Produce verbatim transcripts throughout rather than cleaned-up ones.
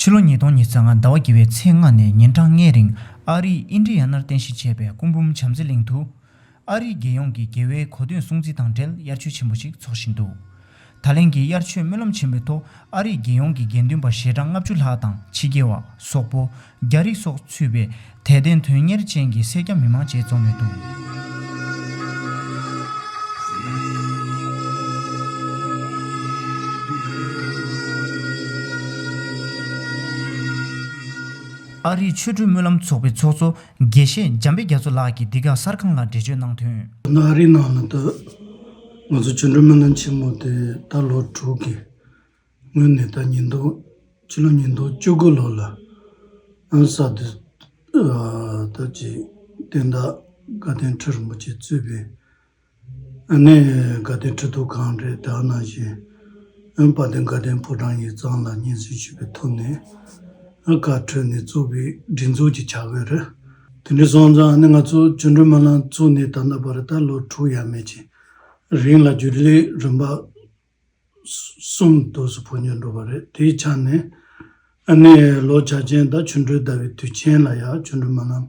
ཕྱི་ལོ་ཉིས་སྟོང་ཉི་ཤུ་རྩ་ལྔ་ཟླ་བ་བརྒྱད་པའི་ཚེས་ལྔ་ནས་ཉིན་གྲངས་ལྔའི་རིང་ཨ་རིའི་ཨིན་ཌི་ཡ་ནར་རྟེན་གཞི་བྱས་པའི་སྐུ་འབུམ་བྱམས་བརྩེ་གླིང་དུ། ཨ་རིའི་རྒྱལ་ཡོངས་ཀྱི་རྒྱལ་བའི་གོ་སྟོན་སྲུང་བརྩི་དང་འབྲེལ་དབྱར་ཆོས་ཆེན་པོ་ཞིག་འཚོགས་བཞིན་འདུག་ད་ལན་གྱི་དབྱར་ཆོས་སྨོན་ལམ་ཆེན་མོའི་ཐོག་ཨ་རིའི་རྒྱལ་ཡོངས་ཀྱི་དགེ་འདུན་པ་ཞལ་གྲངས་ལྔ་བཅུ་ལྷག་དང་ཕྱི་རྒྱལ་བ། སོག་པོ། རྒྱ་རིགས་སོགས་ཚུད་པའི་དད་ལྡན་དོན་གཉེར་ཅན་གྱི་སེར་སྐྱ་མི་མང་བཅས་འཛོམས་ཡོད་འདུག་ཨ་རིའི་ཆོ་འཕྲུལ་སྨོན་ལམ་ཚོགས་པའི་ཚོགས་གཙོ་དགེ་བཤེས་འཇམ་དཔལ་རྒྱ་མཚོ་ལགས་ཀྱིས་འདི་ག་གསར་ཁང་ལ་འགྲེལ་བརྗོད་གནང་དོན། ཨ་རིའི་ནང་ལ་ད་ང་ཚོ་ཆོ་འཕྲུལ་སྨོན་ལམ་ཆེན་མོ་དེ་ད་ལོ་དྲུག་གི་སྔོན་ནས་ད་ཉིས་སྟོང་ཕྱི་ལོ་ཉིས་སྟོང་བཅུ་དགུ་ལོ་ལ་ཨ་ས་དེ་ད་ཅིག་བསྟན་བདག་དགའ་ལྡན་ཁྲི་རིན་པོ་ཆེ་གཙོས་པའི་ཨ་ནི་དགའ་ལྡན་ཁྲི་ཐོག་ཁང་རེད། དེ་ནང་བཞིན་ཨ་དཔལ་ལྡན་དགའ་ལྡན་ཕོ་བྲང་ཡིག་ཚང་ལ་སྙན་སེང་ཞུས་པའི་ཐོག་ནས་ཨ་བཀའ་འཁྲོལ་ནས་བཙུགས་པའི་སྒྲིག་འཛུགས་ཀྱི་བྱ་བ་རེད། དེ་འདྲ་སོང་ཙང་ཨ་ནི་ང་ཚོ་ཆོ་འཕྲུལ་སྨོན་ལམ་བཙུགས་ནས་ད་ལྟ་བར་ད་ལོ་དྲུག་ཡས་མས་ཅིག་རིང་ལ་རྒྱུན་ལས་རིམ་པ་གསུམ་དུ་སུ་ཕོ་ཉར་འགྲོ་བ་རེད། དེའི་ཆ་ནས་ཨ་ནི་ལོ་ཆ་ཅན་ད་ཆོ་འཕྲུལ་ཟླ་བའི་དུས་ཆེན་ལ་ཡང་ཆོ་འཕྲུལ་སྨོན་ལམ་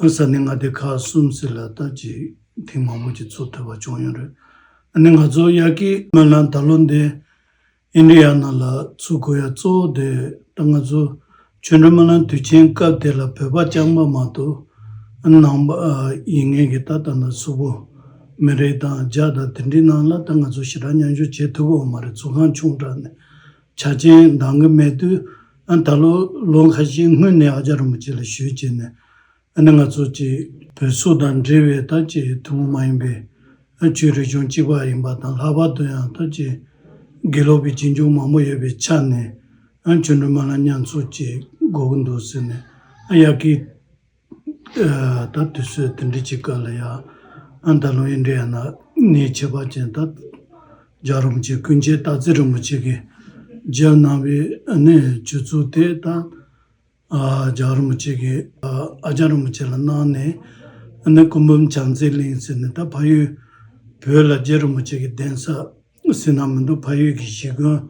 ཨ་ས་གནས་མངའ་སྡེ་ཁག་གསུམ་ཟེར་ལ་ད་ཅིག་ཐེངས་མང་པོ་ཅིག་ཚོགས་ཐུབ་པ་བྱུང་ཡོད་རེད། ཨ་ནི་ང་ཚོ་དབྱར་ཁའི་སྨོན་ལམ་ད་ལོ་འདི་ཨིན་ཌི་ཡ་ནང་ལ་ཚུགས་དགོས་ཡ་གཙོ་བོ་དེ་ད་ང་ཚོ་ཆོ་འཕྲུལ་སྨོན་ལམ་དུས་ཆེན་སྐབས་དེ་ལ་བོད་པ་རྐྱང་པ་མ་གཏོགས་ནང་པ་ཡིན་མཁན་གྱི་ད་ལྟ་ན་སོག་པོ་མི་རིགས་དང་རྒྱ་དང་དེ་འདྲའི་ནང་ལ་ད་ང་ཚོ་ཞེ་དྲག་མཉམ་ཞུགས་བྱེད་ཐུབ་ཀྱི་ཡོད་མ་རེད། ཚོགས་ཁང་ཆུང་དྲགས་ནས་ཆ་རྐྱེན་འདང་གི་མེད་དུས་ཨ་ད་ལོ་ལོ་ཁ་ཤས་སྔོན་ནས་ཨ་ཅག་རིན་པོ་ཆེ་ལ་ཞུས་བྱས་ནས་ཨ་ནི་ང་ཚོ་ཅིག་བོད་སོག་དང་འབྲེལ་བའི་ད་ཅིག་ཐུན་མོང་མ་ཡིན་པའི་ཨ་ཆོས་རིག་གཞུང་གཅིག་པ་ཡིན་པ་དང་ལྷག་པར་དུ་ཡང་ད་ཅིག་དགེ་ལུགས་པའི་གཅེན་གཅུང་མང་པོ་ཡོད་པའི་ཆ་ནས་ཨ་ཆོ་འཕྲུལ་སྨོན་ལམ་མཉམ་ཚོགས་ཅིག་དགོས་ཀྱི་འདུག་ཟེར་ནས་ཨ་དབྱར་ཁའི་ཨ་ད་དུས་ཚོད་དེ་འདྲ་ཅིག་སྐབས་ལ་ཡང་ཨ་ད་ལོ་ཨིན་ཌི་ཡ་ནང་ནས་ཁྱད་པར་ཅན་ད་རྒྱལ་བ་རིན་པོ་ཆེ་ཀུན་མཁྱེན་སྟག་འཚེར་རིན་པོ་ཆེ་གིས་བརྒྱབ་གནང་བའི་ཨ་ནི་ཆོས་ཚོགས་དེ་ད། ཨ་རྒྱལ་བ་རིན་པོ་ཆེ་གིས་ཨ་ཨ་ཅག་རིན་པོ་ཆེ་ལ་གནང་ནས་ཨ་ནི་སྐུ་འབུམ་བྱམས་བརྩེ་གླིང་ཟེར་ནས་ད་ཕ་ཡུལ་བོད་ལ་རྗེ་རིན་པོ་ཆེ་གི་གདན་ས་ཟེར་ན་མི་འདུག་ཕ་ཡུལ་གྱི་གཞིས་དགོན་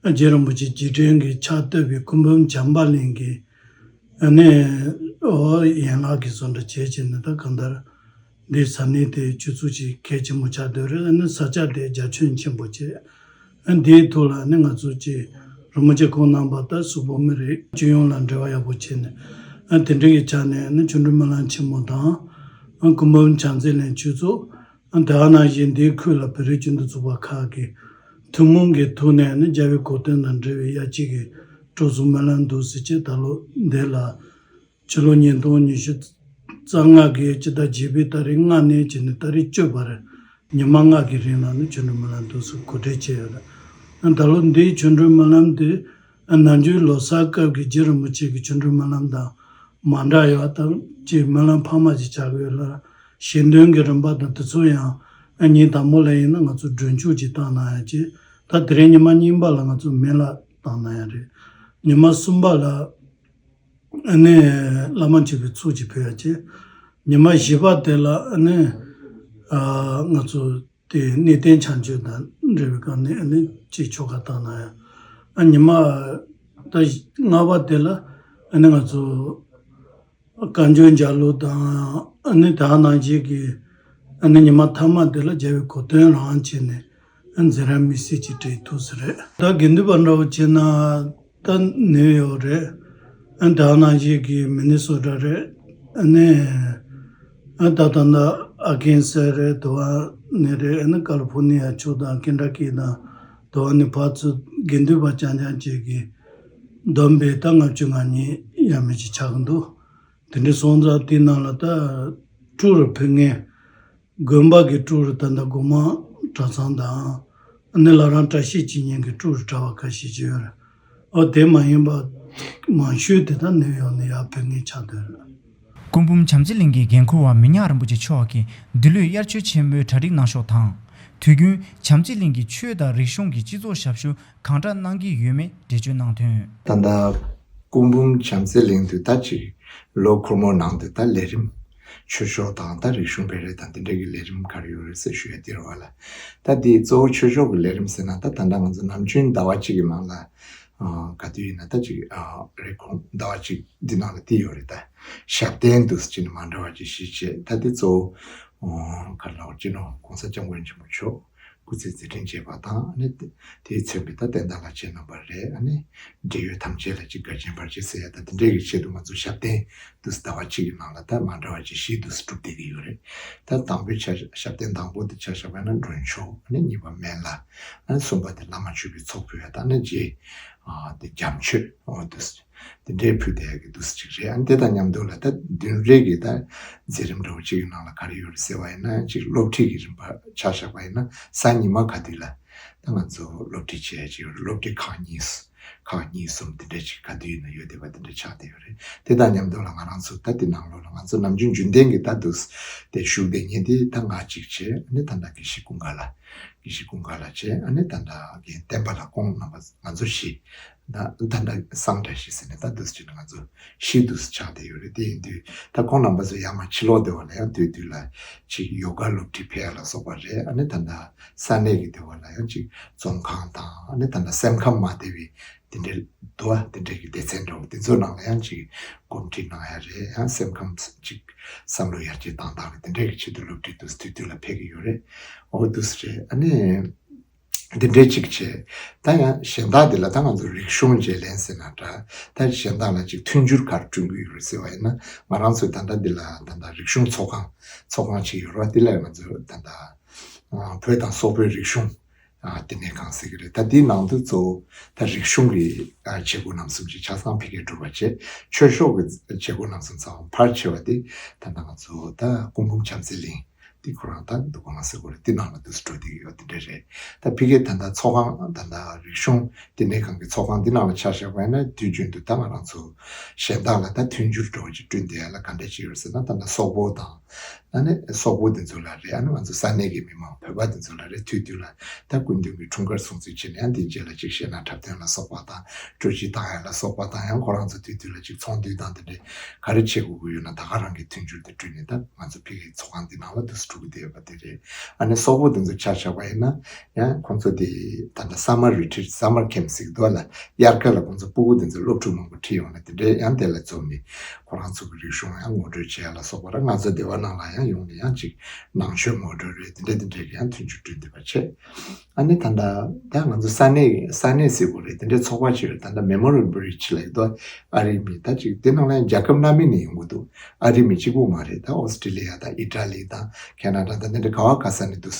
རྗེ་རིན་པོ་ཆེ་རྗེས་དྲན་གྱི་ཕྱག་བཏབ་པའི་སྐུ་འབུམ་བྱམས་པ་གླིང་གི་ཨ་ནི་ཨོ་ཡན་ལག་གི་བཟོ་འདྲ་བྱས་བྱས་ནས་ད་གང་ལྟར། འདི་ས་གནས་དེ་ཆུ་ཚོད་ཅིག་གལ་ཆེན་པོ་ཆགས་སྡོད་རེད། ཨ་ནི་ས་ཆ་དེ་རྒྱ་ཁྱོན་ཆེན་པོ་བྱས། ཨ་འདིའི་ཐོག་ལ་ཨ་ནི་ང་ཚོ་ཅིག་རིན་པོ་ཆེ་ཁོང་རྣམ་པ་ད་སོག་པོ་མི་རིགས་སྤྱི་ཡོངས་ལ་འབྲེལ་བ་ཡག་པོ་བྱས་ནས་ཨ་དེ་འདྲ་གི་ཆ་ནས་ཨ་ནི་ཆོ་འཕྲུལ་སྨོན་ལམ་ཆེན་མོ་དང་ཨ་སྐུ་འབུམ་བྱམས་བརྩེ་གླིང་ཆོས་ཚོགས་ཨ་དེ་ག་ནང་བཞིན་འདིའི་ཁུལ་ལ་བོད་རིགས་སྤྱི་མཐུན་ཚོགས་པ་ཁག་གི་ཐུན་མོང་གི་ཐོག་ནས་ཨ་ནི་རྒྱལ་བའི་གོ་སྟོན་དང་འབྲེལ་བའི་དབྱར་སྐྱིད་ཀྱི་སྤྲོ་ཚོགས་སྨོན་ལམ་འདུག་ཟེར་བྱས་ད་ལོ་འདི་ལ། ཕྱི་ལོ་ཉིས་སྟོང་ཉི་ཤུ་རྩ་ལྔ་གི་སྤྱི་ཟླ་བརྒྱད་པའི་ཏ་རིག་ལྔ་ནས་བྱས་ནས་ཏ་རིག་བཅུ་བར་ཉི་མ་ལྔ་གི་རིང་ལ་ནི་ཆོ་འཕྲུལ་སྨོན་ལམ་འདུག་སེ་གོ་སྒྲིག་བྱས་ཡོད་རེད། ད་ལོ་འདིའི་ཆོ་འཕྲུལ་སྨོན་ལམ་དེ་ནམ་རྒྱུན་ལོ་གསར་སྐབས་ཀྱི་རྗེ་རིན་པོ་ཆེ་གི་ཆོ་འཕྲུལ་སྨོན་ལམ་དང་མ་འདྲ་ཡོད་དམ་ཅེས་སྨོན་ལམ་འཕར་མ་ཞིག་བྱ་དགོས་ལ་ཞལ་འདོན་གྱི་རིམ་པ་དང་དེ་ཚོ་ཡང་ཉིན་དང་པོ་ལ་ཡིན་ན་ང་ཚོ་སྒྲུབ་མཆོད་ཅིག་བཏང་གནང་ཡ་བྱས། ད་དེ་རིང་ཉི་མ་གཉིས་པ་ལ་ང་ཚོ་མེ་ལ་བཏང་གནང་ཡ་རེད། ཉི་མ་གསུམ་པ་ལ། ཨ་ནི་བླ་མ་མཆོད་པའི་ཚོགས་ཀྱི་ཕུལ་ཡ་བྱས། ཉི་མ་བཞི་པ་དེ་ལ་ཨ་ནི་ཨ་ང་ཚོ་དེ་གནས་བརྟན་ཕྱག་མཆོད་དང་འབྲེལ་བའི་སྒང་ནས་ཨ་ནི་ཅིག་ཆོ་ག་བཏང་གནང་ཡ། ཨ་ཉི་མ་ད་ལྔ་པ་དེ་ལ་ཨ་ནི་ང་ཚོ་བསྐྱར་བྱོན་རྒྱལ་གླུ་དང་ཨ་ནི་དེ་ནང་བཞིན་གྱི་ཨ་ནི་ཉི་མ་ཐ་མ་དེ་ལ་རྒྱལ་བའི་གོ་སྟོན་རང་བྱས་ནས་ཨ་མཛད་རན་མི་སྲིད་ཅིག་བྲིས་ཐུབ་ས་རེད། ད་དགེ་འདུན་པ་འདྲ་བོ་བྱས་ན། ད་ནིའུ་ཡོག་རེད། ཨ་ད་ནང་བཞིན་གྱི་མི་ནི་སོ་ཊ་རེད། ཨ་ནི་ཨ་ད་ད་ན་ཨར་ཁན་སཱ་རེད། དེ་བ་ནི་རེད། ཨ་ནི་ཀ་ལི་ཕོར་ནི་ཡ་ཕྱོགས་དང་ཀེན་ཊ་ཀི་དང་དེ་བ་ནི་ཕར་ཚུར་དགེ་འདུན་པ་རྐྱང་རྐྱང་བཅས་ཀྱི་བསྡོམས་པས་ད་ལྔ་བཅུ་ང་གཉིས་ཡས་མས་ཅིག་ཆགས་ཀྱི་འདུག་དེ་འདྲ་སོང་ཙང་དེའི་ནང་ལ་ད་ཊུར་ཕུལ་མཁན། དགོན་པ་གི་ཊུར་ད་ལྟ་སྒོ་མང་གྲྭ་ཚང་དང་ཨ་ནི་བླ་བྲང་བཀྲ་ཤིས་འཁྱིལ་མཁན་གྱི་ཊུར་གྲྭ་པ་ཁ་ཤས་ཅིག་ཡོད་རེད། ཨོ་དེ་མ་ཡིན་པ་མང་ཤོས་དེ་ད་ནིའུ་ཡོག་ནས་ཡར་ཕེབས་མཁན་ཆགས་བསྡད་རེད། སྐུ་འབུམ་བྱམས་བརྩེ་གླིང་གི་འགན་འཁུར་བ་མི་ཉག་རིན་པོ་ཆེ་མཆོག་གིས་འདི་ལོའི་དབྱར་ཆོས་ཆེན་མོའི་གྲ་སྒྲིག་གནང་ཕྱོགས་དང་། དུས་རྒྱུན་བྱམས་བརྩེ་གླིང་གི་ཆོས་དང་རིག་གཞུང་གི་སྤྱི་ཚོགས་ཞབས་ཞུ་གང་འདྲ་གནང་གི་ཡོད་མེད་འགྲེལ་བརྗོད་གནང་དོན། ད་ལྟ་སྐུ་འབུམ་བྱམས་བརྩེ་གླིང་དུ་ད་ཅིག་ལོ་འཁོར་མོའི་ནང་དུ་ད་ལས་རིམ་ཆོས་ཕྱོགས་དང་ད་རིག་གཞུང་སྤེལ་རེས་དང་དེ་འདྲ་གི་ལས་རིམ་ག་རེ་ཡོད་རེད་ཟེར་ཞུ་ཡ་དེ་རེད་བ་ལ། ད་དེ་གཙོ་བོ་ཆོས་ཕྱོགས་ཀྱི་ལས་རིམ་ཟེར་ན་ད་ད་ལྟ་ང་ཚོ་ནམ་རྒྱུན་ཟླ་བ་གཅིག་གི་ནང་ལ་ ཨ་ག་དུས་ཡིན་ན་ད་ཅིག་ཨ་རེ་གོང་ཟླ་བ་གཅིག་འདི་ནང་ལ་དེ་ཡོད་རེད། ད་ཞབས་བརྟན་འདུག་ཅེས་ནི་མ་འདྲ་བ་ཅིག་གཞི་བྱས། ད་དེ་གཙོ་བོ་ག་ལ་བ་སྤྱི་ནོར་༸གོང་ས་༸སྐྱབས་མགོན་ཆེན་པོ་མཆོག་སྐུ་ཚེ་མཛད་འཕྲིན་རྒྱས་པ་དང་། ཨ་ནི་དེས་མཚོན་པའི་ད་བསྟན་བདག་བླ་ཆེན་རྣམ་པ་རེད། ཨ་ནི་འབྲེལ་ཡོད་ཐམས་ཅད་ལ་ཅིག་དགའ་ཞེན་བར་ཆད་སེལ་ཡ་ད་དེ་འདྲའི་གི་ཆེད་དུ་ང་ཚོ་ཞབས་བརྟན་དུ་ཟླ་བ་གཅིག་གི་ནང་ལ་ད་མ་འདྲ་བ་ཅིག་བཞི་དུ་སྒྲུབ་བསྡད་ཀྱི་ཡོད་རེད། ད་དང་པོའི་ཆ་ཞབས་བརྟན་དང་པོ་དེ་ཆ་བཞག་པ་ཡིན་ན་མགྲོན་ཆོག་ཨ་ནི་གཉིས་པ་སྨན་བླ། ཨ་ནི་གསུམ་པ་དེ་བླ་མ་མཆོད་པའི་ཚོགས་ཕུལ་བ་དང་། ཨ་ནི་རྗེས་ཨ་དེ་རྒྱ་མཆོད་འོ་དུ་དེ་འདྲའི་ཕུལ་བསྡད་ཡ་གི་དུས་ཚོད་ཅིག་རེད། ཨ་ནི་དེ་དང་མཉམ་དུ་ལ་ད་བདུན་རེ་གི་ད་མཛད་རིམ་འདྲ་བོ་གཅིག་གི་ནང་ལ་ག་རེ་ཡོད་རེད་ཟེར་བ་ཡིན་ན། གཅིག་སློབ་ཁྲིད་ཀྱི་རིམ་པ་ཆ་བཞག་པ་ཡིན་ན་གཟའ་ཉི་མ་ག་དུས་ལ་ད་ང་ཚོ་སློབ་ཁྲིད་བྱེད་ཡ་ཅིག་ཡོད་རེད། སློབ་ཁྲིད་ཁག་གཉིས། ཁག་གཉིས་གསུམ་དེ་འདྲ་ཅིག་ག་དུས་ཡིན་ན་ཡོད་བསྡད་པ་དེ་འདྲ་ཆགས་བསྡད་ཡོད་རེད། དེ་དང་མཉམ་དུ་ལ་ང་རང་ཚོ་ད་དེ་ནང་ལོགས་ལ་ང་ཚོ་ནམ་རྒྱུན་རྒྱུན་ལྡན་གྱི་ད་དུ་དེ་བཞུགས་བསྡད་མཁན་དེ་ད་ང་གཅིག་བྱས། ཨ་ནི་ད་ལྟ་དགེ་བཤེས་ཀུན་དགའ་ལགས། དགེ་བཤེས་ཀུན་དགའ་ལགས་བྱས། ཨ་ནི་ད་ལྟ་རྒན་བསྟན་པ་ལགས། ཁོང་རྣམ་པ་ང་ཚོ་བཞི། ད་ད་ལྟ་སངས་བཀྲ་ཤིས་ཟེར་ནས་ད་དུ་བྱས་ན་ང་ཚོ་བཞི་དུ་ཆགས་བསྡད་ཡོད་རེད། དེ་ཡིན་དུས་ད་ཁོང་རྣམ་པ་ཚོ་ཡར་མར་ཕྱི་ལོགས་བསྡད་པ་ལ་ཡང་དུས་དུས་ལ་ཅིག་ཡོ་ག་སློབ་ཁྲིད་ཕེབས་ཡ་ལ་སོགས་པ་རེད། ཨ་ནི་ད་ལྟ་ས་གནས་ཀྱི་སྡེ་བ་ལ་ཡང་ཅིག་རྫོང་ཁང་དང་། ཨ་ནི་ད་ལྟ་སེམས་ཁམས་མ་བདེ་བའི་དེ་འདྲའི་འདུག་པ། དེ་འདྲའི་གི་སྡེ་ཚན་འདྲ་བོ་དེ་ཚོའི་ནང་ལ་ཡང་ཅིག་གོམས་འདྲིས་གནང་ཡ་རེད། ཡང་སེམས་ཁམས་ཅིག་བསམ་བློ་ཡར་རྒྱས་བཏང་སྟངས་རེད། དེ་འདྲའི་གི་ཆེད་དུ་སློབ་ཁྲིད་དུ་དུས་དུས་ལ་ཕེབས་ཀྱི་ཡོད་རེད། འོ་འདུག་སེ་རེད། ཨ་ནི་དེ་འདྲའི་ཅིག་བྱས། ད་ཡང་གཞན་དག་དེ་ལ་ད་ང་ཚོ་རིག་གཞུང་བརྗེ་ལེན་ཟེར་ན་འདྲ། ད་གཞན་དག་ལ་ཅིག་མཐུན་འགྱུར་ག་རེ་བསྐྲུན་གྱི་ཡོད་རེད་ཟེར་བ་ཡིན་ན། ང་རང་ཚོའི་ད་ལྟ་འདི་ལ་ད་ལྟ་རིག་གཞུང་ཚོགས་ཁང་ཚོགས་ཁང་ཅིག་ཡོད་རེད་པ། དེ་ལ་ང་ཚོ་ད་ལྟ་ཨ་བོད་དང་སོག་པོའི་རིག་གཞུང་ཨ་བསྟི་གནས་ཁང་ཟེར་གྱི་རེད། ད་འདིའི་ནང་དུ་གཙོ་བོ་ད་རིག་གཞུང་གི་ཨ་བྱེད་སྒོ་རྣམ་གསུམ་ཅིག་ཆ་ཚང་ཕ་གིར་གྲུབ་པ་བྱས། ཆོས་ཕྱོགས་ཀྱི་བྱེད་སྒོ་རྣམ་གསུམ་ཚང་མ་ཕར་བྱས་པ་དེ་ད་ལྟ་ང་ཚོ་ད་སྐུ་འབུམ་བྱམས་བརྩེ་གླིང་དེ་ཁོ་རང་ད་འདུ་ཁང་ཟེར་དགོས་རེད། དེ་ནང་ལ་འདུག་སེ་འགྲོ་བསྡད་ཀྱི་ཡོད། དེ་འདྲ་རེད། ད་ཕ་གིར་ད་ལྟ་ཚོགས་ཁང་ད་ལྟ་རིག་གཞུང་བསྟི་གནས་ཁང་གི་ཚོགས་ཁང་འདི་ནང་ལ་ཆ་བཞག་པ་ཡིན་ན། དུས་རྒྱུན་དུ་ད་ང་རང་ཚོ་གཞན་དག་ལ་ད་མཐུན་འགྱུར་འདྲ་བོ་ཅིག་བསྐྲུན་བསྡད་ཡ་ལ་ག་འདྲ་ཅིག་ཡོད་ཟེར་ན། ད་ལྟ་སོག་པོ་དང་། ཨ་ནི་སོག་པོ་དེ་ཚོ་ལ་རེད། ཨ་ནི་ང་ཚོ་ས་གནས་ཀྱི་མི་མང་བོད་པ་དེ་ཚོ་ལ་རེད། དུས་དུས་ལ་ད་སྐུ་མདུན་གྱི་འཁྲུངས་སྐར་སྲུང་བརྩི་བྱས་ནས། ཡང་དེའི་རྗེས་ལ་ཅིག་གཞས་སྣ་འཁྲབ་སྟོན་ལ་སོགས་པ་དང་། སྤྲོ་སྐྱིད་བཏང་ཡ་ལ་སོགས་པ་དང་། ཡང་ཁོ་རང་ཚོ་དུས་དུས་ལ་ཅིག་ཚོགས་འདུ་དང་དེ་འདྲའི་ག་རེ་བྱེད་དགོས་ཀྱི་ཡོད་ན་ད་ག་རང་གི་མཐུན་འགྱུར་དེ་བསྐྲུན་ནས་ད་ང་ཚོ་ཕ་གིའི་ཚོགས་ཁང་འདི་ནང་ལ་འདུག་སེ་འགྲོ་གི་བསྡད་ཡོད་པ་དེ་རེད། ཨ་ནི་སོག་པོ་དེ་ཚོ་ཆ་བཞག་པ་ཡིན་ན། ཡང་ཁོང་ཚོ་དེ་ད་ལྟ་summer retreat, summer camp ཟེར་གྱི་འདུག་ལ། དབྱར་ཁ་ལ་ཁོང་ཚོ་སྤུ་གུ་དེ་ཚོ་སློབ་ཕྲུག་མང་པོ་ཁྲིད་ཡོང་ནས་དེ་འདྲའི་ཡང་དེ་ལ་འཛོམས་ནས་ཁོ་རང་ཚོ་གི་རིག་གཞུང་ཡང་ངོ་སྤྲོད་བྱེད་ཡ་ལ་སོགས་པ་ར། ང་ཚོ་སྡེ་བ་ནང་ལ་ཡང་ཡོང་ནས་ཡང་ཅིག་ནང་ཆོས་ངོ་སྤྲོད་རེད། དེ་འདྲ་དེ་འདྲའི་ཡང་མཐུན་འགྱུར་བསྐྲུན་བསྡད་པ་བྱས། ཨ་ནི་ད་ལྟ་ད་ང་ཚོ་ས་གནས་ས་གནས་ཟེར་དགོས་རེད། དེ་འདྲའི་ཚོགས་པ་ཅིག་ཡོད་རེད། ད་ལྟ་Memorial Bridge ལབ་ཀྱི་འདུག་ཨ་རིའི་མི་ད་ཅིག་དེ་ནང་ལ་ཡང་རྒྱལ་ཁབ་སྣ་མིན་ནས་ཡོང་གི་འདུག་ཨ་རིའི་མི་གཅིག་པོ་མ་རེད། ད་ཨོ་སི་ཀྲི་ལི་ཡ་དང་ཨི་ཊ་ལི་དང་ཁེ་ན་ཌ་དང་དེ་འདྲ་ག་བ་ག་ས་ནས་འདུག་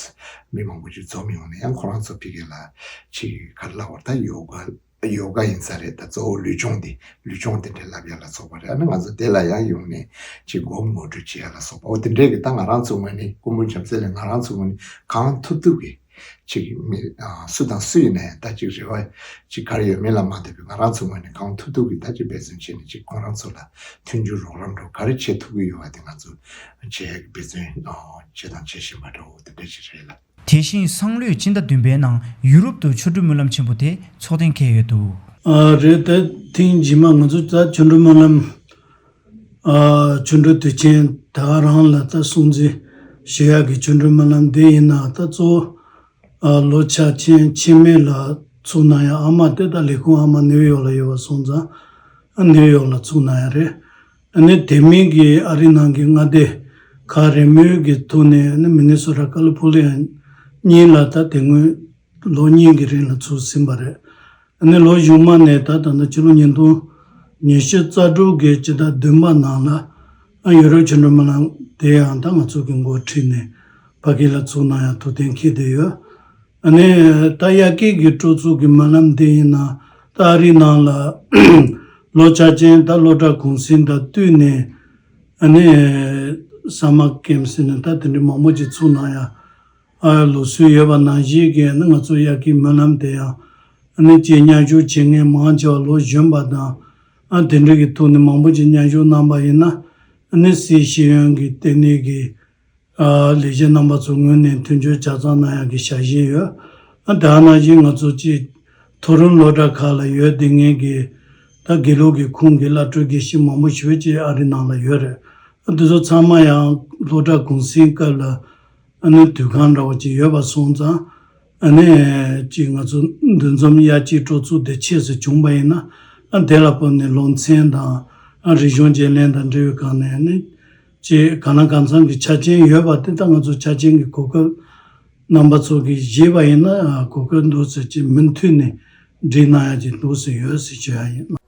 མི་མང་པོ་ཅིག་འཛོམས་ཡོང་ནས་ཡང་ཁོ་རང་ཚོ་ཕ་གི་ལ་ཅིག་ག་རེ་ལབ་དགོས་རེད། ད་ཡོ་ག་ཡོ་ག་ཡིན་ས་རེད། ད་གཙོ་བོ་ལུས་སྦྱོང་དེ་ལུས་སྦྱོང་དེ་འདྲ་ལབ་ཡ་ལ་སོགས་པ་རེད། ཨ་ནི་ང་ཚོ་དེ་ལ་ཡང་ཡོང་ནས་ཅིག་སྒོམ་ངོ་སྤྲོད་བྱེད་ཡ་ལ་སོགས་པ། འོ་དེ་འདྲའི་གི་ད་ང་རང་ཚོའི་ངོས་ནས་སྐུ་འབུམ་བྱམས་བརྩེ་གླིང་ང་རང་ཚོའི་ངོས་ནས་གང་ཐུབ་ཐུབ་གི་ཅིག་མི་ཨ་སུ་དང་སུ་ཡིན་ནའི་ད་ཅིག་རེ་བ་ཅིག་ག་རེ་ཡོད་མེད་ལ་མ་ལྟོས་པའི་ང་རང་ཚོའི་ངོས་ནས་གང་ཐུབ་ཐུབ་གི་ད་ཅིག་འབད་བརྩོན་བྱས་ནས་ཅིག་ཁོང་རང་ཚོ་ལ་མཐུན་འགྱུར་རོགས་རམ་འདྲ་བོ་ག་རེ་བྱེད་ཐུབ་ཀྱི་ཡོད་པ་དེ་ང་ཚོ་བྱེད་ཡ་གི་འབད་བརྩོན་ཨ་བྱས་དང་བྱེད་བཞིན་པ་འདྲ་བོ་དེ་འདྲ་ཅིག་རེད་ལ། དེ་བཞིན་སང་ལོའི་སྤྱི་ཟླ་བདུན་པའི་ནང་ཡུ་རོབ་ཏུ་ཆོ་འཕྲུལ་སྨོན་ལམ་ཆེན་པོ་དེ་ཚོགས་གཏན་འཁེལ་ཡོད་འདུག་ཨ་རེད། ད་ཐེངས་རྗེས་མ་ང་ཚོ་ད་ཆོ་འཕྲུལ་སྨོན་ལམ་ཨ་ཆོ་འཕྲུལ་དུས་ཆེན་ད་ག་རང་ལ་ད་སྲུང་བརྩི་ཞུ་ཡག་གི་ཆོ་འཕྲུལ་སྨོན་ལམ་འདི་ཡིན་ན་ད་གཙོ་བོ་ཨ་ལོ་འཆར་ཅན་འཆི་མེད་ལ་ཚུགས་གནང་ཡ་ཨ་མ་དེ་ད་ལས་ཁུངས་ཨ་མ་ནིའུ་ཡོག་ལ་ཡོད་པ་སོང་ཙང་ཨ་ནིའུ་ཡོག་ལ་ཚུགས་གནང་ཡ་རེད། ཨ་ནི་དེ་མིན་གྱི་ཨ་རི་ནང་གི་མངའ་སྡེ་ཁག་རེ་མོས་ཀྱི་ཐོག་ནས་ཨ་ནི་མི་ནི་སོ་ཊ་ཀ་ལི་ཕོར་ནི་ཡ་གཉིས་ལ་ད་དེ་སྔོན་ལོ་གཉིས་ཀྱི་རིང་ལ་ཚུགས་ཟིན་པ་རེད། ཨ་ནི་ལོ་གཞུག་མ་ནས་ད་ད་ལྟ་ཕྱི་ལོ་ཉིས་སྟོང་ཉི་ཤུ་རྩ་དྲུག་གི་སྤྱི་ཟླ་བདུན་པ་ནང་ལ་ཨ་ཡུ་རོབ་ཆོ་འཕྲུལ་སྨོན་ལམ་དེ་ཡང་ད་ང་ཚོ་གི་འགོ་ཁྲིད་ནས་ཕ་གི་ལ་ཚུགས་གནང་ཡ་ཐུགས་གཏན་འཁེལ་བསྡད་ཡོད། ཨ་ནི་ད་དབྱར་ཁའི་གི་སྤྲོ་ཚོགས་ཀྱི་སྨོན་ལམ་དེ་ཡིན་ན་ད་ཨ་རིའི་ནང་ལ་ལོ་འཆར་ཅན་ད་སློབ་གྲྭ་གུང་སེང་དང་བསྟུན་ནས་ཨ་ནི་སམ་མར་ཀེམ་ཟེར་ནས་ད་དེ་འདྲའི་མང་པོ་ཅིག་ཚུགས་གནང་ཡ་ཨ་ལུགས་སྲོལ་ཡོད་པ་ནང་བཞིན་གྱི་ཨ་ནི་ང་ཚོ་དབྱར་ཁའི་སྨོན་ལམ་དེ་ཡང་ཨ་ནི་ཅིག་མཉམ་ཞུགས་བྱེད་མཁན་མང་ཆེ་བ་ལོ་གཞོན་པ་དང་ཨ་དེ་འདྲ་གི་ཐོག་ནས་མང་པོ་ཅིག་མཉམ་ཞུགས་གནང་པ་ཡིན་ན་ཨ་ནི་སི་ཤེས་ཡོན་གྱི་ལྟེ་གནས་ཀྱི་ཨ་ལས་བྱེད་རྣམ་པ་ཚོ་ངོས་ནས་མཐུན་འགྱུར་ལྗགས་བརྩམས་གནང་ཡག་གི་ཞལ་བཞེས་ཡོད། ཨ་དེ་ནང་བཞིན་ང་ཚོ་ཅིག་མཐོ་རིམ་སློབ་གྲྭ་ཁག་ལ་ཡོད་བསྡད་མཁན་གྱི་ད་དགེ་ལུགས་ཀྱི་ཁུངས་ཀྱི་བླ་སྤྲུལ་དགེ་བཤེས་མང་པོ་ཞེ་པོ་ཅིག་ཨ་རི་ནང་ལ་ཡོད་རེད། ཨ་དེ་ཚོ་ཚང་མ་ཡང་སློབ་གྲྭ་གུང་སེང་སྐབས་ལ་ཨ་ནི་དུས་ཁང་འདྲ་བོ་ཅིག་ཡོད་པ་སོང་ཙང་ ཨ་ནི་ཅིག་ང་ཚོ་འདུ་འཛོམས་དབྱར་སྐྱིད་སྤྲོ་ཚོགས་དེ་ཆེད་དུ་བྱུང་པ་ཡིན་ན། ཨ་དེ་ལ་བབས་ནས་སློབ་ཚན་དང་ཨ་རིག་གཞུང་བརྗེ་ལེན་དང་འབྲེལ་བའི་སྒང་ནས་ནི་ཅིག་གང་ལ་གང་འཚམ་གྱི་ཆ་རྐྱེན་ཡོད་པ་དེ་ད་ང་ཚོ་ཆ་རྐྱེན་གྱི་གོ་སྐབས་རྣམ་པ་ཚོ་གིས་བཞེས་པ་ཡིན་ན་ཨ་གོ་སྐབས་འདུག་ཟེར་ཅིག་མུ་མཐུད་ནས་སྒྲིག་གནང་ཡ་ཅིག་འདུག་ཟེར་ཡོད་ཟེར་ཞུ་ཡ་ཡིན།